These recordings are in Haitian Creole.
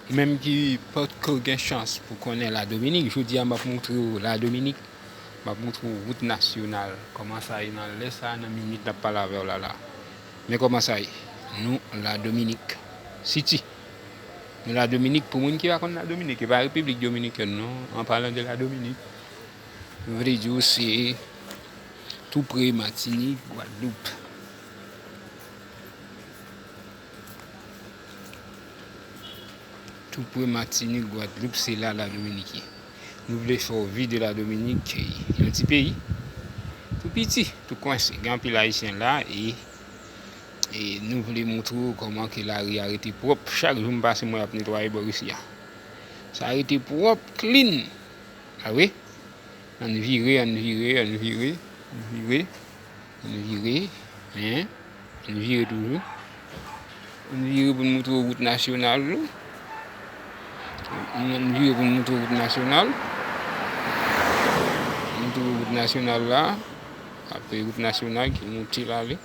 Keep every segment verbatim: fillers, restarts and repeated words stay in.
Ou menm ki potko gen chans pou konnen Ladominik, jodi a m ap montre w Ladominik, m ap montre w wout nasyonal, kòman sa ye nan lè sa a, nan minit n ap pale avè w la la. Men kòman sa ye, nou Ladominik City. Nou Ladominik, pou moun ki pa konn Ladominik, e pa Repiblik Dominikèn non, an palan de Ladominik. Vle di w se tou pre Matinik, Gwadloup. Tou pre Matinik, Gwadloup, se la Ladominik ye. Nou vle fè w vi de Ladominik, yon ti peyi tou piti, tou kwense. Gen anpil Ayisyen la e, e nou vle montre w kòman ke lari a rete pwòp. Chak jou m pase, m wè y ap netwaye bò isi a. Sa rete pwòp, clean. A wi. Ann vire, ann vire, ann vire, ann vire, ann vire, en, ann vire toujou. Ann vire pou n montre w wout nasyonal, wi. Ann vire pou n montre w wout nasyonal. Montre w wout nasyonal la. Apre wout nasyonal ki moute l ale.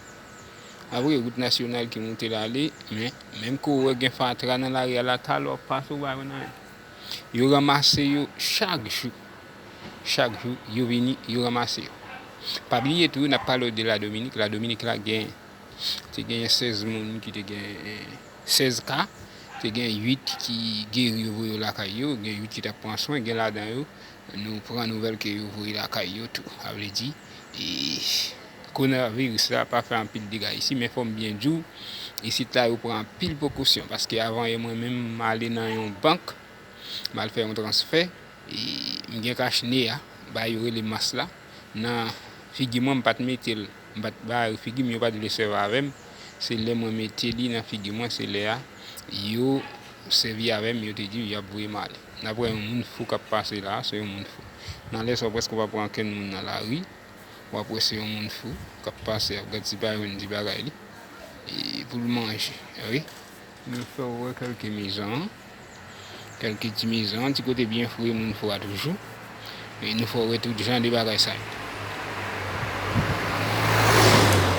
Apre wout nasyonal ki moute l ale, men menm ke w wè gen fatra nan lari a la, talè w ap pase, w pa wè anyen. Yo ranmase yo chak jou. Chak jou, yo vini, yo ranmase yo. Pa bliye tou, n ap pale w de Ladominik. Ladominik la gen, te genyen sèz moun ki te gen, eh, sèz ka. Te gen uit ki geri, yo voye yo lakay yo. Gen uit ki t ap pran swen. Gen ladan yo, nou pran nouvèl ke yo voye lakay yo tou. Sa vle di, e, kowonaviris la pa fè anpil dega isi, men fò m byen di w, isit la yo pran anpil prekosyon, paske avan yè mwen menm m ale nan yon bank, m al fè yon transfè, e m gen kach NEA, ba yo rele mas la, nan figi mwen, m pa t mete l, m pa t ba yo figi m, yo pa t vle sèvi avè m, se lè mwen mete li nan figi mwen, se lè a yo sèvi avè m, yo te di y ap voye m ale. N ap wè yon moun fou k ap pase la, se yon moun fou. Nan lè sa w prèske pa pran ankenn moun nan lari, w ap wè se yon moun fou k ap pase, ap gad si pa jwenn ti bagay li, e, pou l manje, wi. Nou fè w wè kèlke mezon, kèlke ti mezon, ti kote byen fou e moun fou a toujou. E nou fè w wè tout jan de bagay sa yo.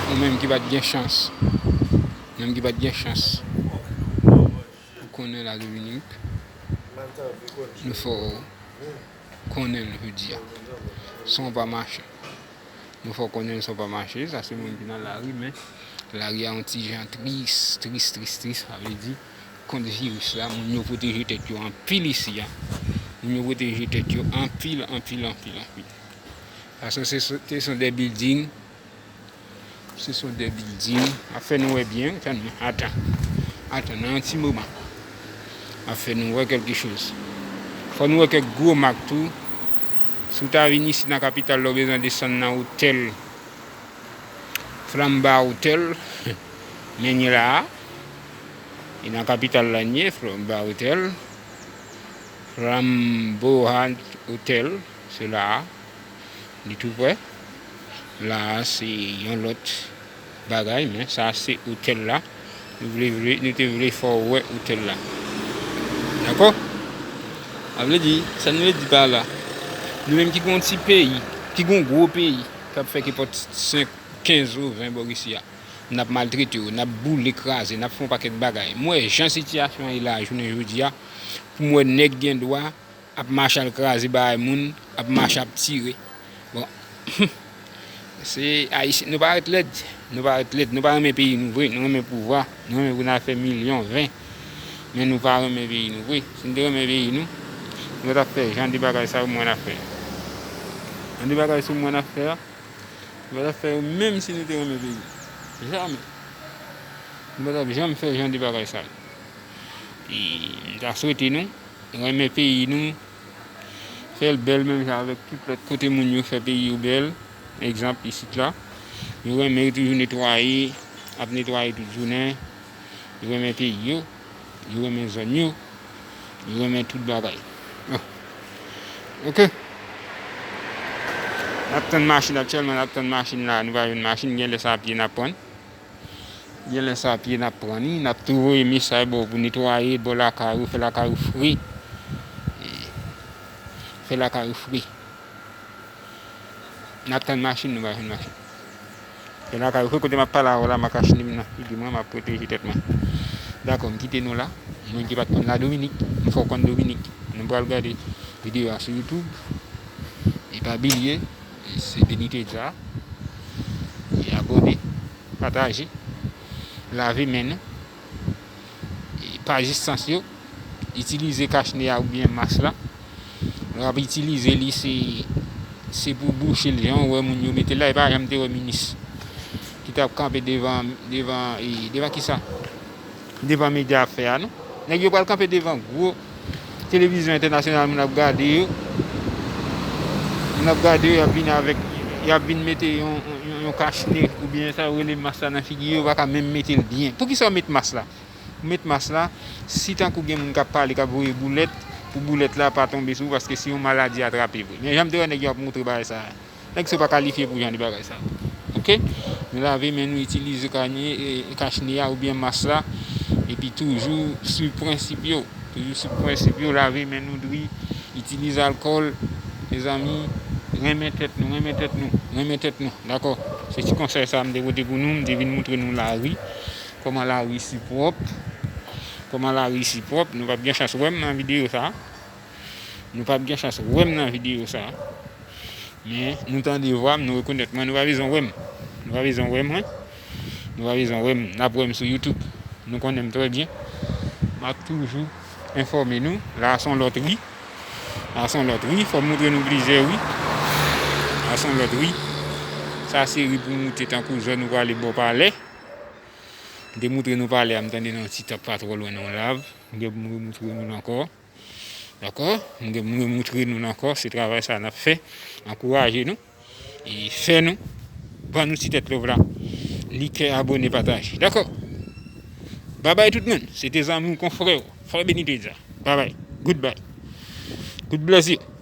Ou menm ki pa t gen chans, menm ki pa t gen chans pou konnen Ladominik, nou fè w konnen l jodi a. San w pa mache. Nou fè w konnen l san w pa mache, sa se moun ki nan lari, men lari a yon ti jan tris, tris, tris, tris, sa vle di, kont viris la, moun yo pwoteje tèt yo anpil isi a. Moun yo pwoteje tèt yo anpil, anpil, anpil, anpil. Sa sanse so-, te son de bilding, se son de bilding. Ap fè nou wè byen, tann mwen, atan. Atan, nan yon ti moman. Ap fè nou wè kèlke choz. Fò nou wè kèk gwo mak tou. Si w ta vin isi nan kapital la, w bezwen desann nan otèl Flamba Hotel. Men n ye la a. E nan kapital la n ye, Flamba Hotel. Flamboyant Hotel, se la a. Li tou prè. La a, se yon lòt bagay, men sa se otèl la. Nou vle, vle, nou te vle fè w wè otèl la. Dakò? Sa vle di, sa nou vle di pa la, nou menm ki gon ti peyi, ki gon gwo peyi, k ap fè kenpòt senk, kenz ou ven bò isi a, n ap maltrete yo, n ap boule, kraze, n ap fè yon pakèt bagay. M wè jan sitiyasyon an ye la, jounen jodi a, pou m wè nèg gen dwa ap mache al kraze bagay moun, ap mache ap tire. Bon, se Ayisyen, nou pa ret lèd, nou pa ret lèd, nou pa renmen peyi nou vre, nou renmen pouvwa, nou renmen pou n al fè milyon, ven, men nou pa renmen peyi nou vre. Si n te renmen peyi nou, nou pa t ap fè jan de bagay sa yo m wè n ap fè. Jan de bagay sa yo m wè n ap fè a, nou pa t ap fè yo menm si nou te renmen peyi nou. Jamè. Nou pa t ap janm fè jan de bagay sa yo. E m ta swete nou renmen peyi nou, fè l bèl menm jan avèk tout lòt kote moun yo fè peyi yo bèl. Egzanp, isit la, yo renmen yo toujou netwaye, ap netwaye tout jounen. Yo renmen peyi yo, yo renmen zòn yo, yo renmen tout bagay. Oh. Oke. N ap tann machin aktyèlman, n ap tann machin la, nou pa jwenn machin, gen lè sa a pye n ap pran. Gen lè sa a pye n ap pran li, n ap tou voye mesaj ba w pou netwaye bò lakay ou, fè lakay ou fre. E, fè lakay ou fre. N ap tann machin, nou pa jwenn machin. Fè lakay ou fre, kote m ap pale avè w la, m ak achnim nan figi mwen, m ap pwoteje tèt mwen. Dakò, m kite nou la. Moun ki pa t konn la Dominik, m fè w konn Dominik. Nou pral gade videyo a sou YouTube. E pa bliye, se Beniteza. E abòne, pataje, lave men nou. E pa jis sans yo, itilize kach ne a oubyen mas la. Lè w ap itilize li, se, se pou bouche l jan w wè moun yo mete l la, e pa janm te wè minis ki t ap kanpe devan, devan, e, devan kisa? Devan medya ap fè a, non. Nèg yo pral kanpe devan gwo televizyon entènasyonal, moun ap gade yo. Moun ap gade yo, y ap vin avèk, y ap vin mete yon, yon, yon kach ne, oubyen sa yo rele mas la nan figi yo, yo pa ka menm mete l byen. Poukisa w met mas la? Ou met mas la, si tankou gen moun k ap pale, k ap voye boulèt, pou boulèt la pa tonbe sou ou, paske se yon maladi atrape vre. Men jan m te wè nèg yo ap montre bagay sa a, nèg sa yo pa kalifye pou jan de bagay sa a. Oke? Nou lave men nou, itilize kach ne, e, kach ne a oubyen mas la, epi toujou swiv prensip yo. Toujou swiv prensip yo, lave men nou dri, itilize alkòl. Mezanmi, renmen tèt nou, renmen tèt nou, renmen tèt nou. Dakò? Se ti konsèy sa a m te pote pou nou, m te vin montre nou lari. Kòman lari isi pwòp. Kòman lari isi pwòp. Nou p ap gen chans wè m nan videyo sa a. Nou p ap gen chans wè m nan videyo sa a. Men nou tande vwa m, nou rekonèt mwen, nou pa bezwen wè m. Nou pa bezwen wè mwen. Nou pa bezwen wè m. N ap wè m sou YouTube. Nou konnen m trè byen. M ap toujou enfòme nou. La a se yon lòt ri. La a se yon lòt ri. Fò m montre nou plizyè ri. La a se yon lòt ri. Sa se ri pou moute tankou zòn ou prale bò palè. M te montre nou palè a, m tande nan yon ti tanp pa twò lwen nan yon lav. M gen pou m remoutre nou l ankò. Dakò? M gen pou m remoutre nou l ankò. Se travay sa n ap fè. Ankouraje nou. E fè nou. Ban nou ti tèt love la. Like, abòne, pataje. Dakò? Babay tout moun. Se te zanmi w, konfrè w, Frè Beniteza. Babay. Goodbye. Good bless you.